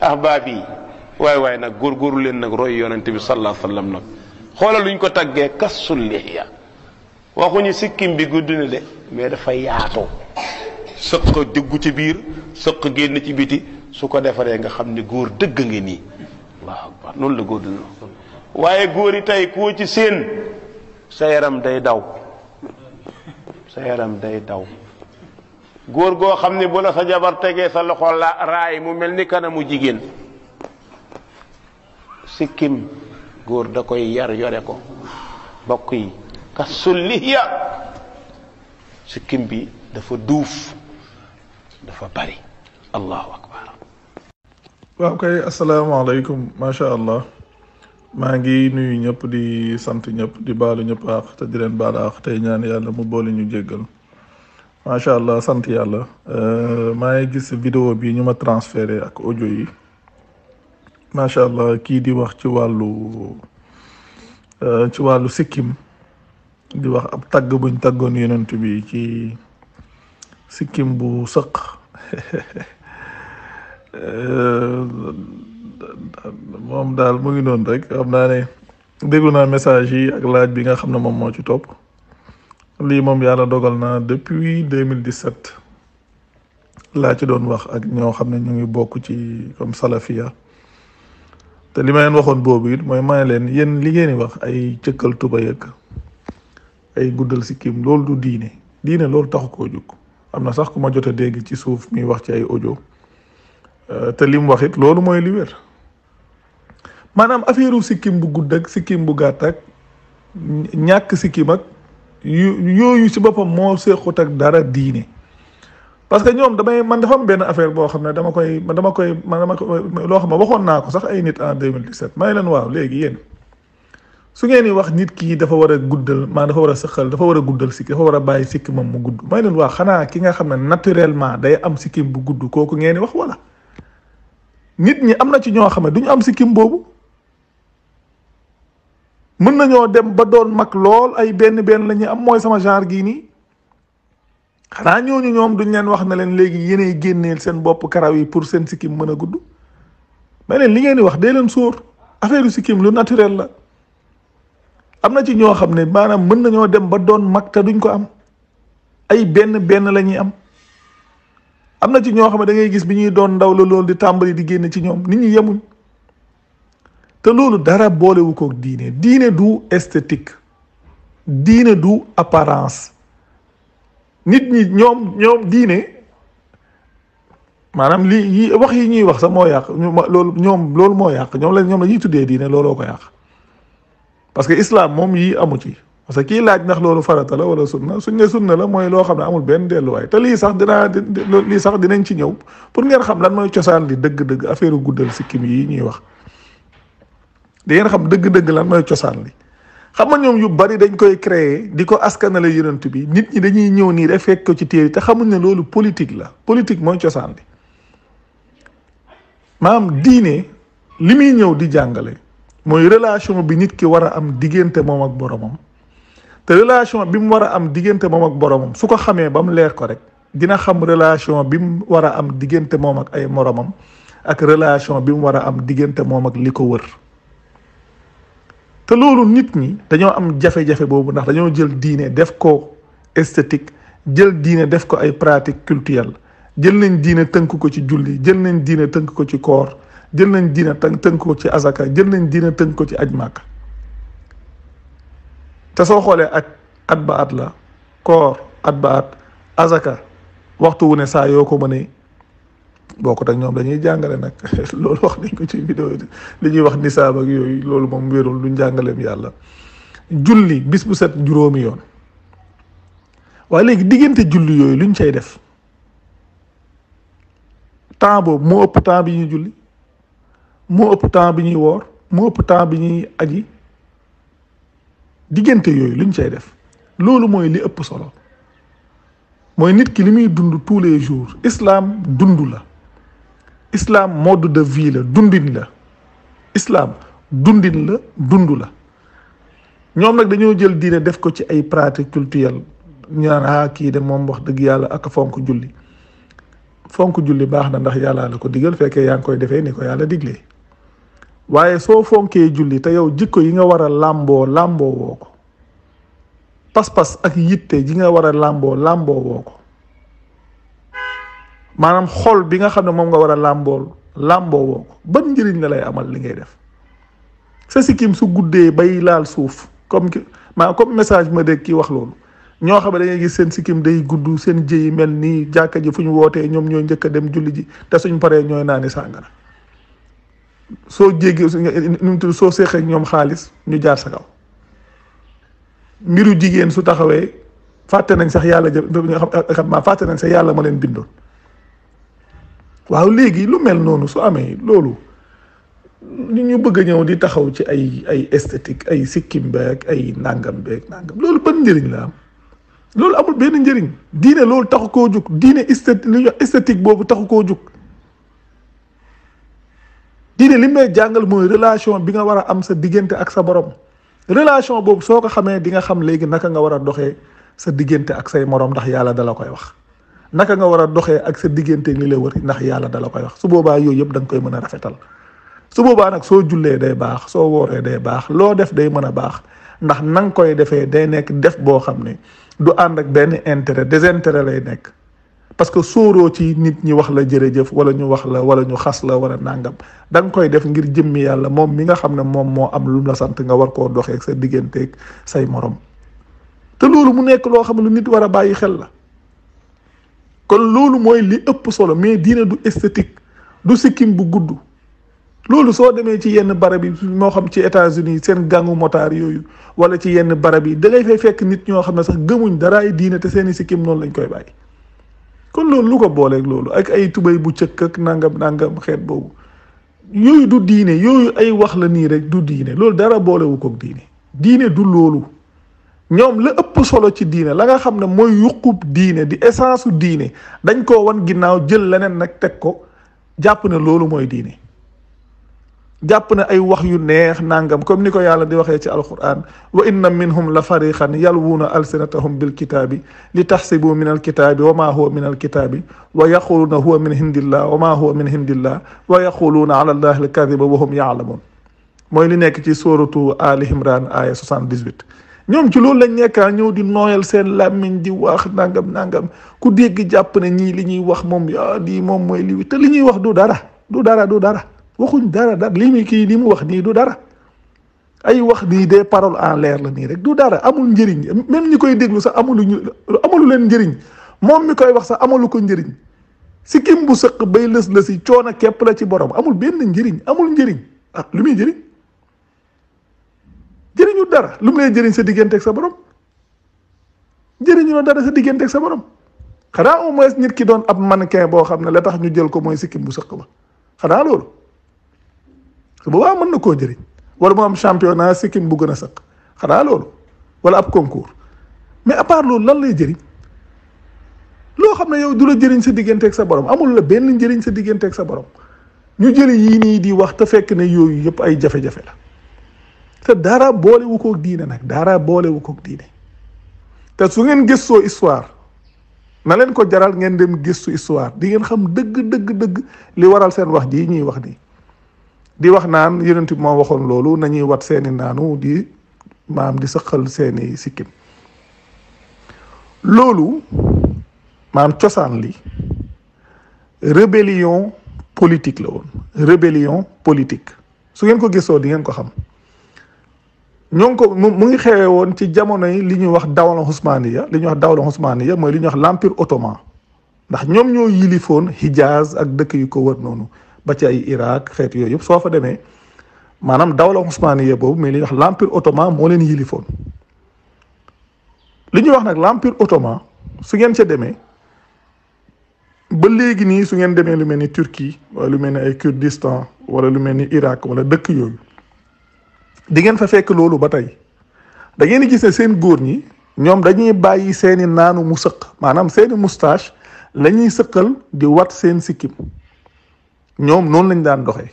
ahbaab yi waay nag góorgóorlu leen nag roy yonent bi sallallahu alayhi wasallam nag xoolal luñ ko taggee kassul lihya waxuñu sikkim bi gudd na de mais dafa yaatu sëq dugg ci biir sëq génn ci biti su ko defaree nga xam ne góor dëgg nga nii allahu akbar noonu la góor dina waaye góor yi tey koo ci seen sa yaram day daw sa yaram day daw góor goo xam ne bu la sa jabar tegee sa loxo la raay mu mel ni kanamu jigéen sikkim góor da koy yar yore ko bokk yi kassul lihya sikkim bi dafa duuf dafa bari allahu akbar. waaw kay asalaamaaleykum macha allah maa ngi nuyu ñëpp di sant ñëpp di baalu ñëpp àq te di leen baal àq tey ñaan yàlla mu boole ñu jéggal macha allah sant yàlla. maa ngi gis vidéo bi ñu ma transféré ak audio yi macha allah kii di wax ci wàllu sikkim di wax ab tagg buñ taggoon yonent bi ci sikkim bu sëq moom daal mu ngi noonu rek xam naa ne déglu naa message yi ak laaj bi nga xam ne moom moo ci topp lii moom yàlla dogal na depuis 2017 laa ci doon wax ak ñoo xam ne ñu ngi bokk ci comme salafiya te li ma leen waxoon boobu it mooy may leen yéen li ngeen di wax ay cëkkal tuba yëg ay guddal sikkim loolu du diine loolu taxu koo jóg am na sax ku ma jot a dégg ci suuf mi wax ci ay audio te li mu wax it loolu mooy li wér maanaam affaire sikkim bu gudd ak sikkim bu gàtt ak ñàkk sikkim ak yooyu ci boppam moo sequt ak dara diine parce que ñoom man dafa am benn affaire boo xam ne dama koy loo xam ne waxoon naa ko sax ay nit en 2017 may leen waaw léegi yéen su ngeen di wax nit kii dafa war a guddal dafa war a sëqal dafa war a guddal sikki dafa war a bàyyi sikki moom mu gudd may leen waaw xanaa ki nga xam ne naturellement day am sikkim bu gudd kooku ngeen di wax wala nit ñi am na ci ñoo xam ne duñu am sikkim boobu mën nañoo dem ba doon mag lool ay benn la ñuy am mooy sama genre gii nii xanaa ñooñu ñoom duñ leen wax ne leen léegi yéenay génneel seen bopp karaw yi pour seen sikkim mën a gudd may leen li ngeen di wax dee leen sóor affaire sikkim lu naturel la am na ci ñoo xam ne maanaam mën nañoo dem ba doon mag te duñ ko am ay benn la ñuy am na ci ñoo xam ne da ngay gis bi ñuy doon ndaw la loolu di tàmbali di génn ci ñoom nit ñi yemuñ te loolu dara boolewu ko diine du esthétique diine du apparence nit ñi ñoom diine maanaam yi wax yi ñuy wax sax moo yàq loolu moo yàq ñoom la ñuy tuddee diine looloo ko yàq parce que islam moom yii amu ci parce que kii laaj ndax loolu farata la wala sunna suñ ne sunna la mooy loo xam ne amul benn delluwaay te lii sax dinañ ci ñëw pour ngeen xam lan mooy cosaan li dëgg-dëgg affaire guddal sikkim yi ñuy wax di ngeen xam dëgg-dëgg lan mooy cosaan li xam nga ñoom yu bari dañ koy créer di ko askanale yonent bi nit ñi dañuy ñëw nii rek fekk ko ci téere te xamuñ ne loolu politique la politique mooy cosaan li maanaam diine li muy ñëw di jàngale mooy relation bi nit ki war a am diggante moom ak boromam te relation bi mu war a am diggante moom ak boromam su ko xamee ba mu leer ko rek dina xam relation bi mu war a am diggante moom ak ay moromam ak relation bi mu war a am diggante moom ak li ko wër te loolu nit ñi dañoo am jafe-jafe boobu ndax dañoo jël diine def ko esthétique jël diine def ko ay pratique culturelle jël nañ diine tënk ko ci julli jël nañ diine tënk ko ci koor jël nañ diine tënk ko ci azaka jël nañ diine tënk ko ci aj Màkka te soo xoolee at ba at la koor at ba at azaka waxtu wu ne saa yoo ko mënee boo ko teg ñoom dañuy jàngale nag loolu wax nañ ko ci vidéo li ñuy wax nisaab ak yooyu loolu moom wérul du njàngaleem yàlla julli bis bu set juróomi yoon waaye léegi diggante julli yooyu luñ cay def temps boobu moo ëpp temps bi ñuy julli moo ëpp temps bi ñuy woor moo ëpp temps bi ñuy aji diggante yooyu luñ cay def loolu mooy li ëpp solo mooy nit ki li muy dund tous les jours islam dund la islam mode de vie la dundin la islam dundin la dund la ñoom nag dañoo jël diine def ko ci ay pratiques culturelles ñu naan kii de moom wax dëgg yàlla ak fonk julli fonk julli baax na ndax yàlla la ko digal fekkee yaa ngi koy defee ni ko yàlla diglee waaye soo fonkee julli te yow jikko yi nga war a làmboo woo ko pas-pas ak yitte ji nga war a làmboo woo ko maanaam xol bi nga xam ne moom nga war a làmboo woo ko ban njëriñ la lay amal li ngay def. sa sikkim su guddee bay laal suuf comme message ma dégg kii wax loolu ñoo xam ne da ngay gis seen sikkim day gudd seen jëyi mel nii jàkka ji fu ñu wootee ñoom ñooy njëkk a dem julli ji te suñ paree ñooy naani sàngara soo jéggee soo seexee ñoom xaalis ñu jaar sa kaw mbiru jigéen su taxawee fàtte nañ sax yàlla fàtte nañ sax yàlla ma leen bindoon waaw léegi lu mel noonu su amee loolu ni ñu bëgg a ñëw di taxaw ci ay esthétique ay sikkim beeg ay nangam loolu ban njëriñ la am loolu amul benn njëriñ diine loolu taxu koo jug diine esthétique boobu taxu koo jug diine li may jàngal mooy relation bi nga war a am sa diggante ak sa borom relation boobu soo ko xamee di nga xam léegi naka nga war a doxee sa diggante ak say morom ndax yàlla dala koy wax naka nga war a doxee ak sa diggante li la wër ndax yàlla dala koy wax su boobaa yooyu yëpp da nga koy mën a rafetal su boobaa nag soo jullee day baax soo wooree day baax loo def day mën a baax ndax na nga koy defee day nekk def boo xam ne du ànd ak benn intérêt désintérêt lay nekk parce que sóoroo ci nit ñi wax la jërëjëf wala ñu wax la wala ñu xas la wala nangam da nga koy def ngir jëmmi yàlla moom mi nga xam ne moom moo am lu la sant nga war koo doxee ak sa digganteeg say morom te loolu mu nekk loo xam ne lu nit war a bàyyi xel la kon loolu mooy li ëpp solo mais diine du esthétique du sikkim bu gudd loolu soo demee ci yenn barab yi moo xam ci États-Unis seen gàngu motaar yooyu wala ci yenn barab yi da ngay fay fekk nit ñoo xam ne sax gëmuñ daraay diine te seeni sikkim noonu lañ koy bàyyi kon loolu lu ko booleeg loolu ak ay tubay bu cëkk ak nangam xeet boobu yooyu du diine yooyu ay wax la nii rek du diine loolu dara boolewu koog diine du loolu ñoom la ëpp solo ci diine la nga xam ne mooy yuqub diine di essence u diine dañ koo wan ginnaaw jël leneen nag teg ko jàpp ne loolu mooy diine jàpp ne ay wax yu neex nangam comme ni ko yàlla di waxee ci alquran wa inna minhum la fariqan yalwuuna alsinatahum bilkitaabi li taxsibu min alkitaabi wa maa huwa min alkitaabi wa yaquluuna huwa min hindillah wa maa huwa min hindillah wa yaquluuna ala allahi alkadiba wa hum yaalamun mooy li nekk ci suratu ali imran aya 78 ñoom ci loolu lañ nekkaa ñëw di nooyal seen làmmiñ di wax nangam ku dégg jàpp ne ñii li ñuy wax moom yaa lii moom mooy lii te li ñuy wax du dara waxuñ dara li muy kii li mu wax nii du dara ay wax nii des paroles en l'air la nii rek du dara amul njëriñ même ñi koy déglu sax amalu leen njëriñ moom mi koy wax sax amalu ko njëriñ sikkim bu sëq bay lës-lësi coono képp la ci borom amul benn njëriñ amul njëriñ lu muy njëriñ jëriñu dara lu mu lay jëriñ sa diggante ak sa borom jëriñu la dara sa diggante ak sa borom xanaa au moins nit ki doon ab mannequin boo xam ne la tax ñu jël ko mooy sikkim bu sëq ba xanaa loolu su boobaa mën na koo jëriñ wala mu am championnat sikkim bu gën a sëq xanaa loolu wala ab concours mais à part loolu lan lay jëriñ loo xam ne yow du la jëriñ sa diggante ak sa borom amul la benn njëriñ sa diggante ak sa borom ñu jëli yii nii di wax te fekk ne yooyu yëpp ay jafe-jafe la te dara boolewu koog diine nag dara boolewu koog diine te su ngeen gëstoo histoire na leen ko jaral ngeen dem gëstu histoire di ngeen xam dëgg li waral seen wax ji ñuy wax nii di wax naan yonent bi moo waxoon loolu nañuy wat seeni naanu di di sëqal seeni sikkim loolu cosaan li rébellion politique la woon rébellion politique su ngeen ko gëstoo di ngeen ko xam ñoo ngi ko mu ngi xewee woon ci jamono yi li ñuy wax dawla Usmaniya mooy li ñuy wax l'empire ottoman ndax ñoom ñoo yilifoon Hijaz ak dëkk yu ko wër noonu ba ci ay Irak xeet yooyu yëpp soo fa demee maanaam dawla Usmaniya boobu mais li ñuy wax l'empire ottoman moo leen yilifoon li ñuy wax nag l'empire ottoman su ngeen ca demee ba léegi nii su ngeen demee lu mel ni Turquie wala lu mel ni ay Kurdistan wala lu mel ni Irak wala dëkk yooyu di ngeen fa fekk loolu ba tey da ngeen di gis ne seen góor ñi ñoom dañuy bàyyi seeni naanu mu sëq maanaam seeni moustache la ñuy sëqal di wat seen sikkim ñoom noonu lañ daan doxee